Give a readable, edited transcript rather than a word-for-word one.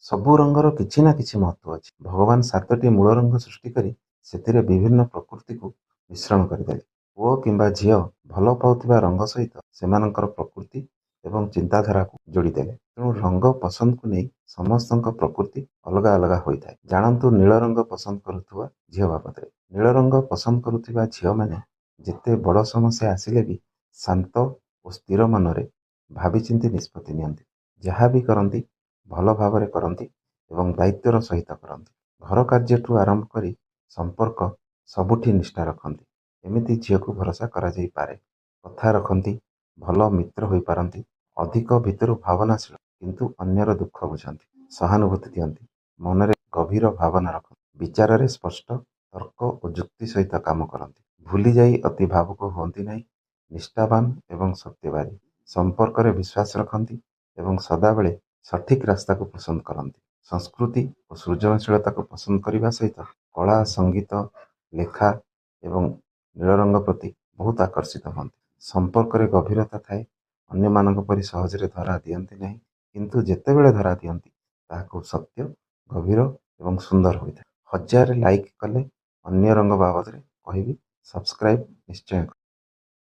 ସବୁ ରଙ୍ଗର କିଛି ନା କିଛି ମହତ୍ତ୍ୱ ଅଛି। ଭଗବାନ 7ଟି ମୂଳ ରଙ୍ଗ ସୃଷ୍ଟି କରି ସେଥିରେ ବିଭିନ୍ନ ପ୍ରକୃତିକୁ ମିଶ୍ରଣ କରିଦେଲେ। ପୁଅ କିମ୍ବା ଝିଅ ଭଲ ପାଉଥିବା ରଙ୍ଗ ସହିତ ସେମାନଙ୍କର ପ୍ରକୃତି ଏବଂ ଚିନ୍ତାଧାରାକୁ ଯୋଡ଼ିଦେଲେ। ତେଣୁ ରଙ୍ଗ ପସନ୍ଦକୁ ନେଇ ସମସ୍ତଙ୍କ ପ୍ରକୃତି ଅଲଗା ଅଲଗା ହୋଇଥାଏ। ଜାଣନ୍ତୁ ନୀଳ ରଙ୍ଗ ପସନ୍ଦ କରୁଥିବା ଝିଅ ବାବଦରେ। ନୀଳ ରଙ୍ଗ ପସନ୍ଦ କରୁଥିବା ଝିଅମାନେ ଯେତେ ବଡ଼ ସମସ୍ୟା ଆସିଲେ ବି ଶାନ୍ତ ଓ ସ୍ଥିର ମନରେ ଭାବିଚିନ୍ତି ନିଷ୍ପତ୍ତି ନିଅନ୍ତି। ଯାହା ବି କରନ୍ତି ଭଲ ଭାବରେ କରନ୍ତି ଏବଂ ଦାୟିତ୍ୱର ସହିତ କରନ୍ତି। ଘର କାର୍ଯ୍ୟଠୁ ଆରମ୍ଭ କରି ସମ୍ପର୍କ ସବୁଠି ନିଷ୍ଠା ରଖନ୍ତି। ଏମିତି ଝିଅକୁ ଭରସା କରାଯାଇପାରେ। କଥା ରଖନ୍ତି, ଭଲ ମିତ୍ର ହୋଇପାରନ୍ତି। ଅଧିକ ଭିତରୁ ଭାବନାଶୀଳ, କିନ୍ତୁ ଅନ୍ୟର ଦୁଃଖ ବୁଝନ୍ତି, ସହାନୁଭୂତି ଦିଅନ୍ତି, ମନରେ ଗଭୀର ଭାବନା ରଖନ୍ତି, ବିଚାରରେ ସ୍ପଷ୍ଟ, ତର୍କ ଓ ଯୁକ୍ତି ସହିତ କାମ କରନ୍ତି। ଭୁଲିଯାଇ ଅତି ଭାବୁକ ହୁଅନ୍ତି ନାହିଁ। ନିଷ୍ଠାବାନ ଏବଂ ସତ୍ୟବାଦୀ। ସମ୍ପର୍କରେ ବିଶ୍ୱାସ ରଖନ୍ତି ଏବଂ ସଦାବେଳେ ସଠିକ୍ ରାସ୍ତାକୁ ପସନ୍ଦ କରନ୍ତି। ସଂସ୍କୃତି ଓ ସୃଜନଶୀଳତାକୁ ପସନ୍ଦ କରିବା ସହିତ କଳା, ସଙ୍ଗୀତ, ଲେଖା ଏବଂ ନୀଳ ରଙ୍ଗ ପ୍ରତି ବହୁତ ଆକର୍ଷିତ ହୁଅନ୍ତି। ସମ୍ପର୍କରେ ଗଭୀରତା ଥାଏ। ଅନ୍ୟମାନଙ୍କ ପରି ସହଜରେ ଧରା ଦିଅନ୍ତି ନାହିଁ, କିନ୍ତୁ ଯେତେବେଳେ ଧରା ଦିଅନ୍ତି ତାହା ଖୁବ୍ ସତ୍ୟ, ଗଭୀର ଏବଂ ସୁନ୍ଦର ହୋଇଥାଏ। 1000 ଲାଇକ୍ କଲେ ଅନ୍ୟ ରଙ୍ଗ ବାବଦରେ କହିବି। ସବସ୍କ୍ରାଇବ୍ ନିଶ୍ଚୟ।